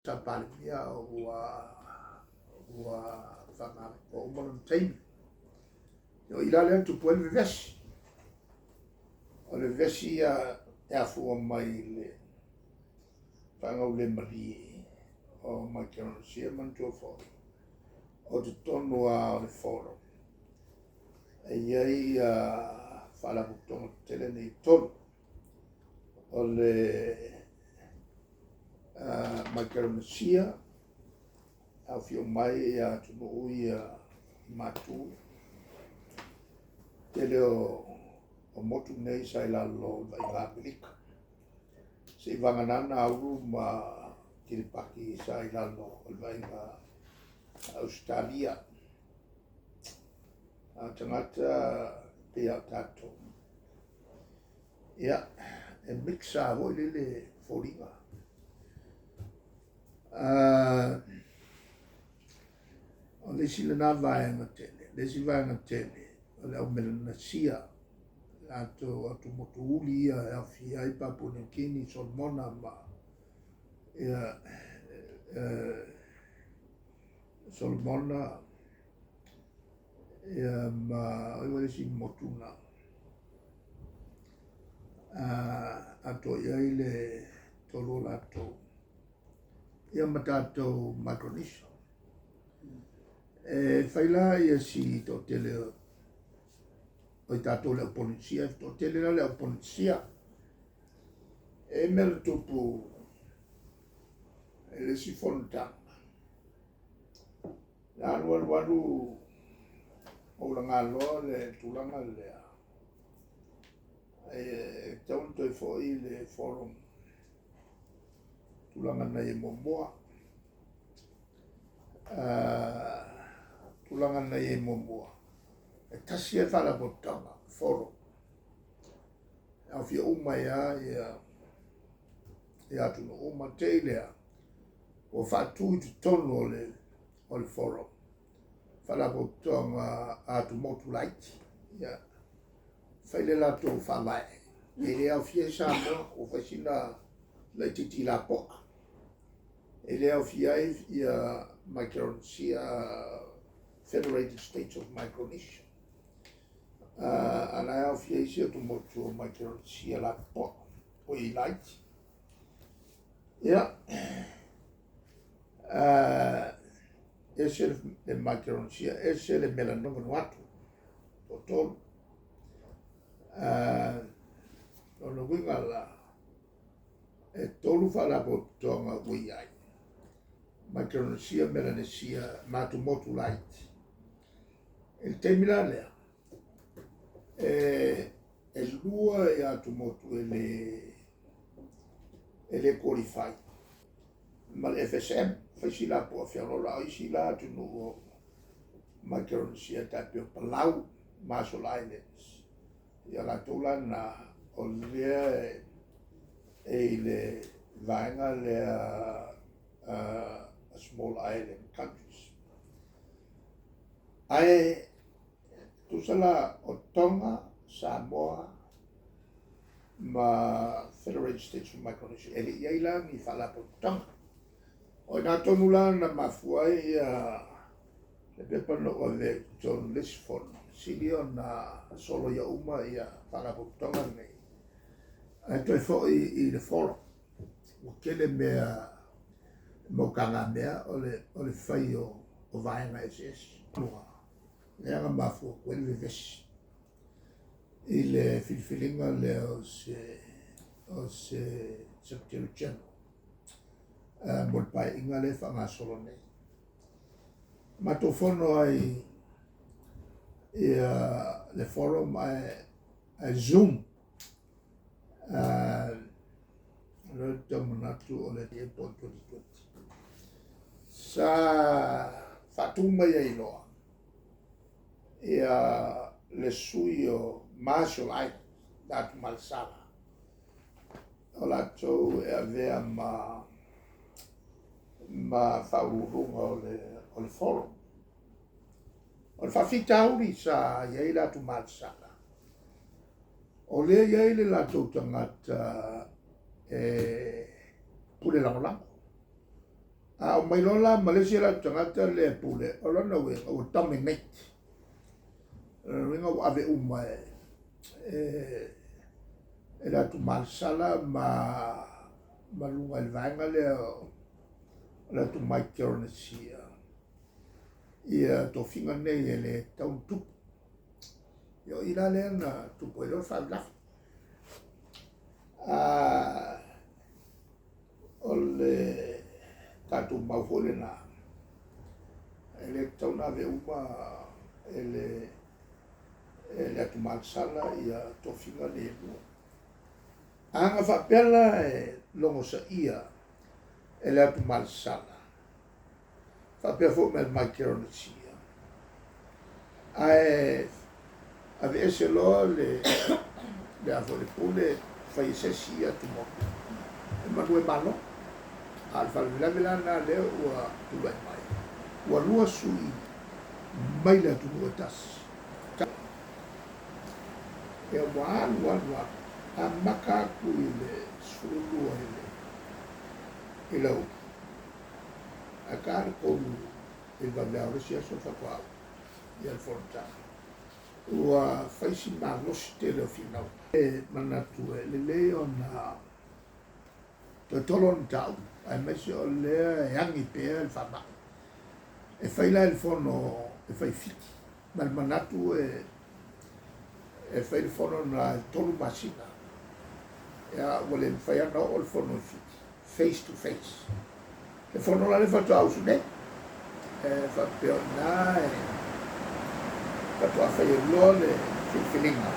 Sa Palemia ua faamalo ua uma lona taimi. O i la lea na tupu ai le vevesi. O le vevesi ia e afua mai i le faagaulemalie o Maikeronesia. Manatua foi, o totonu lava o le Forum e i ai ia faalapotopotoga tetele nei e 3. O le Maikeronesia, aofia uma ai ia atunuu ia i Matu. Tele o motu nei sa i lalo o le vaaiga a Amerika. Seivagana Nauru ma Kiripati sa i lalo o le vaaiga a Ausetalia. A o tagata pei lava o tatou, ia, e mix lava foi lele foliga. O le isi lena vaega tele. Le isi vaega tele, o le au Melanesia, latou atumotu uli ia e aofia ai Papua New Guinea, Solomona ma ia, Solomona ia ma o ai le isi motu na atoa i ai le 3 o latou ia ma tatou Micronesia. E fai la ia si toatele o i tatou le au Polynesia, toatele la le au Polynesia. E mea na tupu e le isi fonotaga. Na alu alu alu o ulaga loa le tulaga lea. E tatau ona toe foi le forum tulaga na i ai muamua. Tulaga na i ai muamua, e tasi lava le faalapotopotoga, forum. E aofia uma ai lava ia atunuu uma. Te i lea, ua faatu i totonu o le forum, faalapotopotoga a atumotu laiti. Ia, fai le latou faavae. E le aofia ai Samoa, ua fai sina laitiiti lapoa. E le aofia ai ia Micronesia, Federated States of Micronesia. A la e aofia ai isi atumotu o Micronesia lapoa, o i laiti. Ia, ese le Micronesia, ese le Melanesia, Vanuatu, toatolu. Lona uiga la, e 3 faalapotopotoga ua i ai, Micronesia, Melanesia, ma atumotu laiti. I le taimi la lea, e 2 ia atumotu e le qualify ma le FSM, fai si lapoa feoloolo, a o isi la atunuu o Micronesia, tai pei o Palau, Marshall Islands. Ia latou la na, o lea e i le vaega lea Small Island Countries. Ae tusa la o Tonga, Samoa ma Federated States of Micronesia, e le i ai la ni faalapotopotoga. O i nā tonu la na mafua ai ia le pepa na ou avea i totonu le isi fono, sili ona solo ia uma ia faalapotopotoga nei. Ae toe foi i le forum, ua tele mea maukaga mea o le fai o vaega eseese. Lea na mafua atu ai le vevesi i le filifiliga lea o se Secretary General mo le paeaiga lea e faagasolo nei. Matou fono ai ia le forum ae Zoom. Lea tau manatu o le April 2020. Sa faatu mai ai loa ia le sui o Marshall Islands, le atu Malesala. O latou e avea ma faauluuluga o le forum. O le faafitauli sa i ai le atu Malesala, o lea i ai le latou tagata e pule lagolago. A aumai loa la ma le isi o latou tagata lea e pule, o lona uiga ua dominate. O lona uiga ua ave uma e le atu malesala ma luga i le vaega lea o le atu Micronesia ia tofiga nei e le tatau ona tupu. Ia o i la lea na tupu ai loa le faalavelave. O le tatou mau foi lena, e le tatau ona ave uma e le atu malesala ia tofiga nei e lua. A na faapea la e logosaia e le atu malesala, faapea foi ma le Micronesia, ae aveese loa le a foi le pule fai e se isi atumotu, e manu e malo. A o le faalavelave la lena lea ua tulai mai, ua lua sui mai le atunuu e tasi. Ia ua alu alu alu, amata atu i le 12 i le aoauli, ae ta le 3 i le vaveao o le isi aso faatoa ia le fonotaga. Ua fai si malosi tele o finauga. E manatu e lelei ona toe tolo le mataupu, aemaise o lea e agi pea le faamai. E fai la i le fono e fai Fiti, ma le manatu e fai le fono na i 3 masina. Ia, ua le mafai lava ona oo le fono i Fiti, face to face. Le fono la lea faatoa usu nei, e faapea o i ina e faatoa fai ai loa le filifiliga.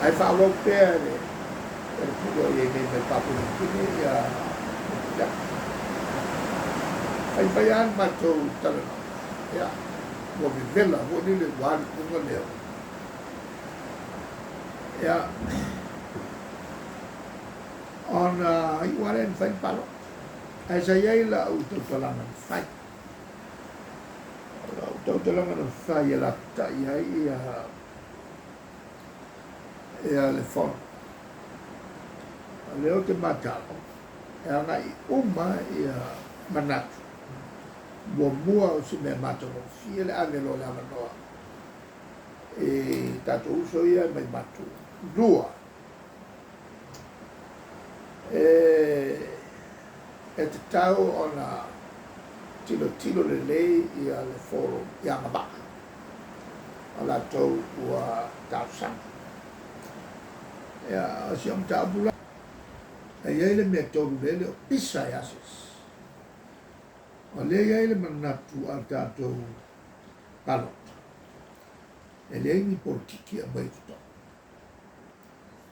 Ae faaauau pea e le pule o i ai nei mai Papua New Guinea ia le Faifai lava le matou talanoa, ia, ua vevela foi lele ua alu i luga le Ia, ona iu lava lea ina fai le palota. Ae sa i ai lau tautalaga na fai. O lau tautalaga na fai e lapatai ai ia le fono. O lea ou te matau, e agai uma ia manatu. Muamua o se mea matagofie le ave loa o le avanoa i tatou uso ia mai Matu. Lua, e tatau ona tilotilo lelei ia le forum i agavaa o latou ua talosaga. Ia, o si au mataupu la, e i ai le mea tolu lea e le o pisa ia se isi. O lea e i ai le manatu a le tatou palota, e leai ni polokiki e aumai i totonu.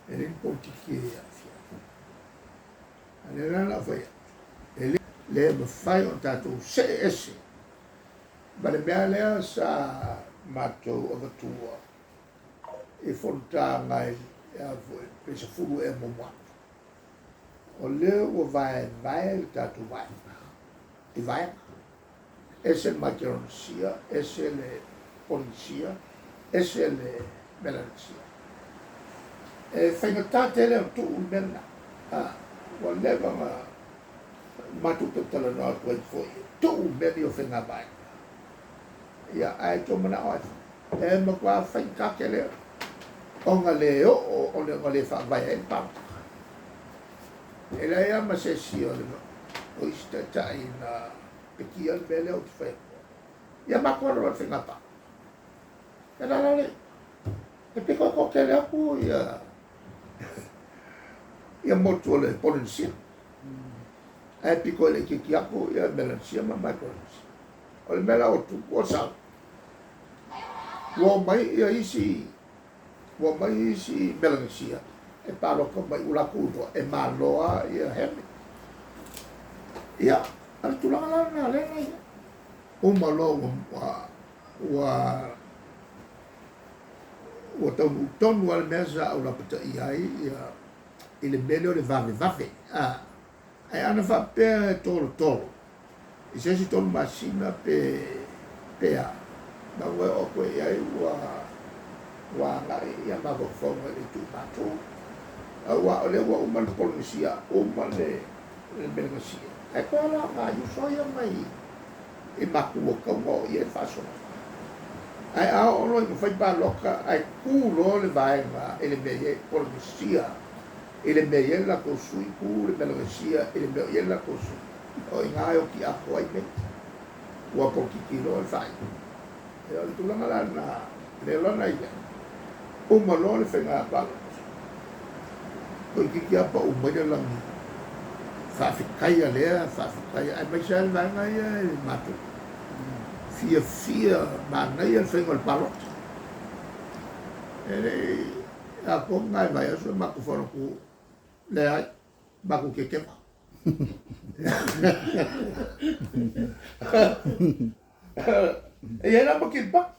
E leai ni polokiki e aafia ai. A o lea la o le a ou fai atu, e le mafai ona tatou see ese ma le mea lea sa matou avatua i fonotaga i pe 10 ea muamua atu. O lea ua vaevae le tatou vaega i vaega. Ese le Micronesia, ese le Polynesia, ese le Melanesia. E faigata tele ona tuu le mea lena. Ua leva ona matou tautalanoa atu ai foi, tuu mea nei o faiga vaega. Ia, ae tou manao ai, e matua faigata tele ona le oo, ona le faavae ai le palota. E leai lava ma se isi o isi taitai na pekia le mea lea ou te fai atu ai. Ia matou alu loa i le faiga palota. E lala le, e pito e toatele atu ia motu o le Polynesia. Ae pito e laitiiti atu ia Melanesia ma Micronesia. O le mea la ua tupu o le sao. Ua omai ia isi, ua omai isi Melanesia e palota mai ua latou iloa e malo lava ia Henry. Ia, o le tulaga la lena lea na i ai. Uma loa ua taunuu tonu lava le mea sa ou lapataia ai ia i le mea lea o le vavevave. Ae ana faapea e tolotolo i se isi 3 masina pe a, manu e oo atu i ai ua agai ia mafaufauga i le itu matou. Aua o lea ua uma le Polynesia, uma le Melanesia. Ae koa la o nai uso ia mai i matua tau na oo i ai le faasologa. Ae a oo loa ina fai palota ae tu loa le vaega i le mea e i ai Polenesia i le mea e i ai le latou sui, tu le Melanesia i le mea o i ai le latou sui, o i ina e oti atoa ai mea ia. Ua polokiki loa le faaiuga. Ia o le tulaga la lena, lea la na i ai, uma loa le faiga palota, toeitiiti lava pau mai le lagi, faafetaia lea, faafetaia, aemaise lava le vaega ia e matou. Fiafia manaia le faiga o le palota. E le i atoa ni nai vaiaso matou fono atu, leai, matou tetema. E i ai la ma kilipati.